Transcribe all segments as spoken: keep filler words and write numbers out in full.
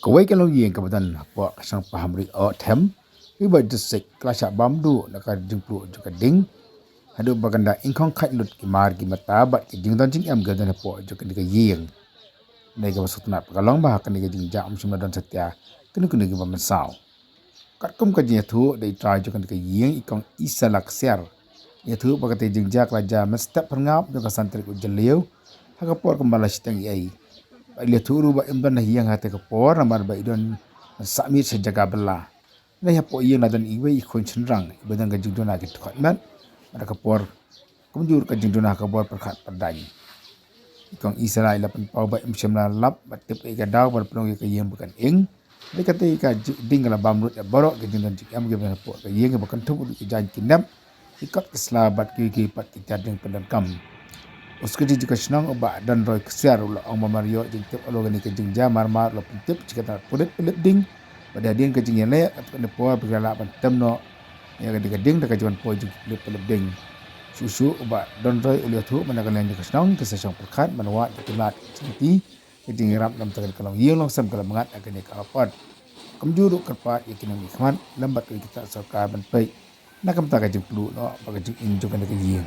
Kawei ka longïing kaba don hapoh ka shnong Pahamri Otham, ri ba district, ka la shah bam duh na ka jingpluh jong ka ding. Haduh ba kan da ingkhong khaid lut ki mar ki mata bad ki jingdon jingem kiba don hapoh jong kane ka ïing. Kane kaba sngewtynnat ka long ba kane ka jingjia ym shym la don satia kano kano kaba mynsaw. Katkum ka jingïathuh da i trai jong kane ka ïing, i kong Isala Ksiar, i ïathuh ba kata ka jingjia ka la jia mynstep phyrngap jong ka san tarik u Jylliew, ha ka por kumba la shiteng ei ei. Bad i la ïathuh ruh ba im don ha ïing ha kata ka por namar ba i don ban sah miet sha jaka bylla. Nai hapoh ïing la don iwei i khun shynrang iba don ka jingduna ki dkhot met, bad ha ka por kumjuh ka jingduna ha ka bor pyrkhat pyrdaiñ. I kong Isala i la pynpaw ba im shym la lap bad tip ei ka daw ba la pynlong ïa ka ïing ba kan ing. Dei kata ka ji-, ding ka la bam lut ïa baroh ka jingdon jingem kiba don hapoh ka ïing, ba kynthup ruh ki jaiñ ki nep, ki kot ki sla bad kiwei kiwei pat ki tiar jingpyndonkam. U Secretary jong ka shnong u Bah Donroy Ksiar u la ong ba mar ïoh jingtip halor kane ka jingjia, mar mar u la pyntip sha ki tnat pulit pynlip ding ba hadien ka jingïaleh katto katne por ba ki la lah ban tem noh ïa kane ka ding da ka jingwan poi jong ki pulit pynlip ding. Shuh shuh u Bah Donroy u la ïathuh ba na ka liang jong ka shnong ki sa shong pyrkhat ban wad ïa ki lad ki jingïarap namar kane ka longïing longsem ka la byngat ha kane ka por. Kumjuh ruh kyrpad ïa ki nongmihkhmat lem bad kiwei ki tnat sorkar ban peit na ka bynta ka jingpluh noh bad ka jinging jong kane ka ïing.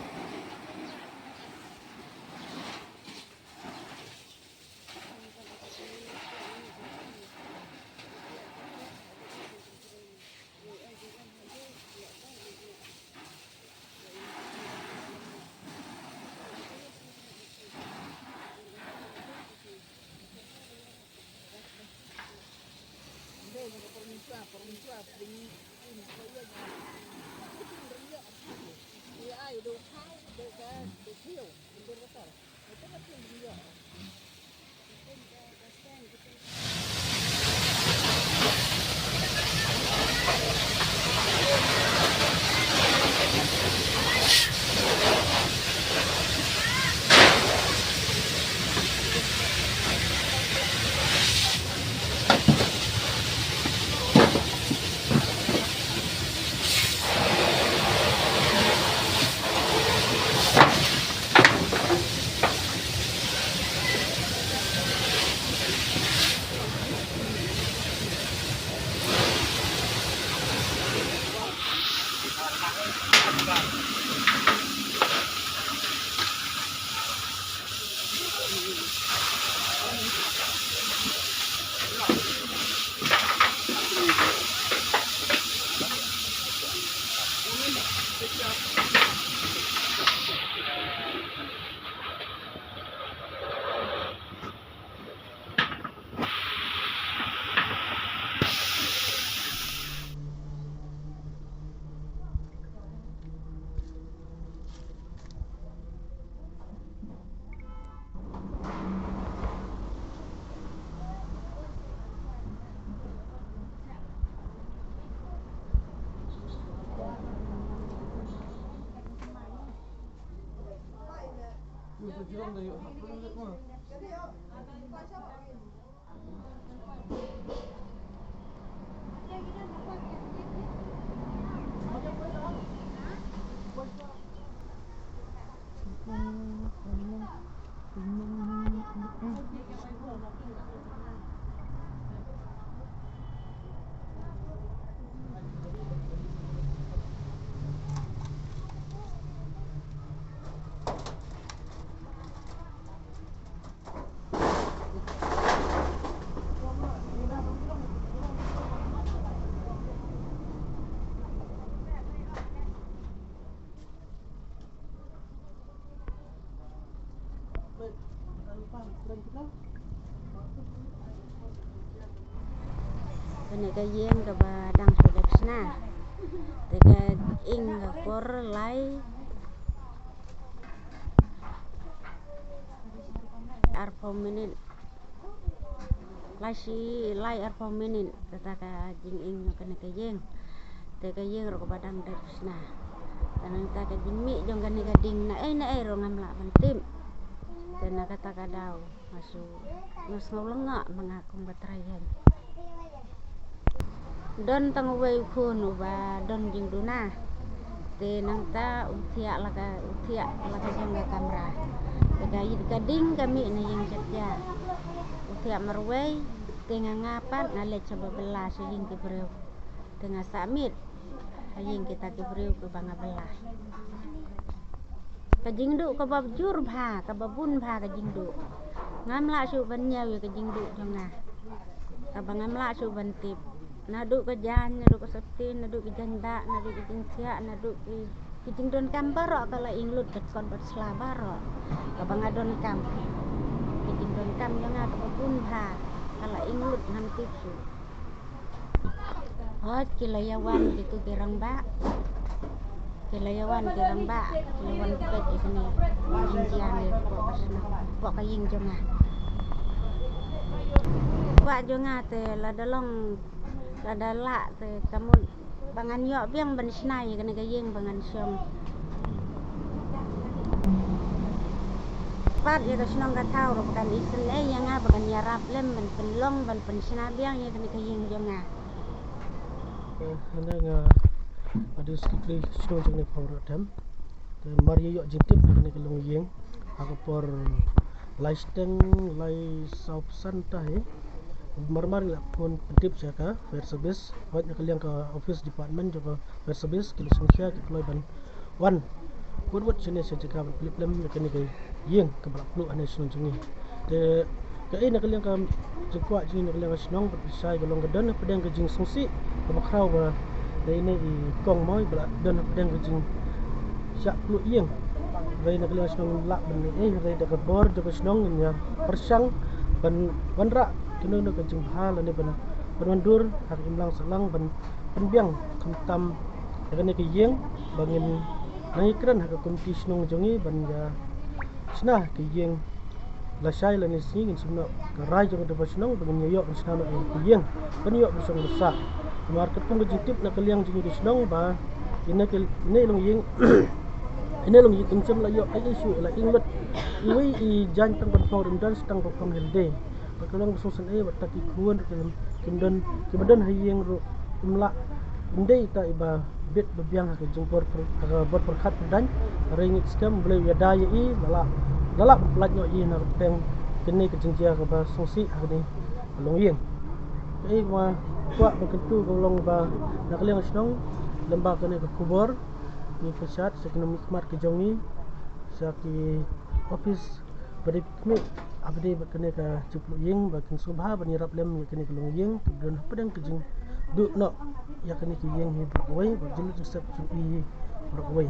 Kane ka ïing kaba dang shu dep shna. Te ka ing ka por lai arphew minit. Lai shi lai arphew minit kata ka jinging jong kane ka ïing. Te ka ïing ruh kaba dang dep shna. Te nangta ka jingmih jong kane ka ding na ei na ei ruh ngam lah ban tip. Te na kata ka daw nga shu, nga sngew lyngngoh ma nga kum ka trai ïing. Don tang uwei u khun uba don jingduna. Te nangta u thiah la ka, u thiah la ka jong ka kamra. Te ka ïit ka ding ka mih na ïing jatia. U thiah marwei. Te nga, nga pat nga leit sha ba bylla sha ïing ki briew. Te nga sah miet ha ïing kita ki briew kiba nga bylla. Ka jingduh kaba jur bha, kaba bun bha ka jingduh. Ngam lah shuh ban ñiew ïa ka jingduh jong nga. Kaba ngam lah shuh ban tip. Naduh ka jaiñ, naduh ka sopti, naduh ka jaiñ dak, naduh ka jingthiah, naduh ki, ki jingdonkam baroh ka la ing lut, ka kot bad sla baroh kaba nga donkam. Ki jingdonkam jong nga kaba bun bha ka la ing lut, ngam tip shuh. Hooid, ki la ïa wan kitu ki rangbah. Ki la ïa wan ki rangbah, ki la wan peit ïa kane ka jingïalang hapoh ka shnong, hapoh ka ïing jong nga. Kwah jong nga te lada long, lada lah te ka mut ba ngan ïoh biang ban shna ïa kane ka ïing ba ngan shong. Pat ïa ka shnong ka thaw ruh ba kan isynei ïa nga ba kan ïarap lem ban pynlong ban pynshna biang ïa kane ka ïing jong nga. Eh, hynrei nga, nga dei u secretary shnong jong kane ka Phaw Hynriew Them. Te mar ïa ïoh jingtip na kane ka longïing ha ka por lai shiteng lai saw phew san ta hi. Mar mar la phone pyntip sha ka fire service, hooid na ka liang ka office department jong ka fire service ki la sngewsih ki kloi ban wan wut wut shane sha jaka ban pynlip lem ïa kane ka ïing kaba la pluh hane shnong jong ngi. Te kaei na ka liang ka jingkwah jong ngi na ka liang ka shnong bad lashai ka long ka don hapdeng ka jingsngewsih kaba khraw ba dei ne i Kong Moi ba la don hapdeng ka jingshah pluh ïing. Hynrei na ka liang ka shnong lah ban leh ei, hynrei da ka bor jong ka shnong ngin ïa pyrshang ban wanrah kano kano ka jingbha lane ban, ban wandur ha ka imlang sahlang ban pynbiang khamtam ïa kane ka ïing ba ngin nang ïakren ha ka komiti shnong jong ngi ban ïa shna ka ïing. Lashai lane sngi ngin sngewnoh ka rai jong ka dorbar shnong ba ngin ïa ïoh ban shna noh ïa ka ïing ban ïoh ban shong ban sah. Namar katkum ka jingtip na ka liang jong ngi ka shnong ba ine ka, ine i longïing, ine i longïing im shym la ïoh ei ei shuh, la ing lut iwei i jaiñ tang ban phong rymdan, tang ban phong hynrei ba ka long ba sngewsynei ba ta ki khun ruh kim, kim don, kiba don ha ïing ruh kim lah, ym dei ta iba bit ba biang ha ka jingbor pyr-, ha ka bor pyrkhat pyrdaiñ. Hynrei ngi skhem Blei u ïada ïa i, la lah, la lah ban pyllait noh ïa i na ka bteng kane ka jingjia kaba sngewsih ha kane ka longïing. Kaei kaba kwah ban kyntu ka long ba na ka liang ka shnong lem bad kane ka khubor ngi pyrshah sha ki nongmihkhmat ki jong ngi, sha ki office ba dei khmih, ah, ba dei bad kane ka jingpluh ïing ba kin sngewbha ban ïarap lem ïa kane ka longïing kaba don hapdeng ka jingduh noh ïa kane ka ïing hi baroh kawei, ba jinglut jingsep jong i baroh kawei.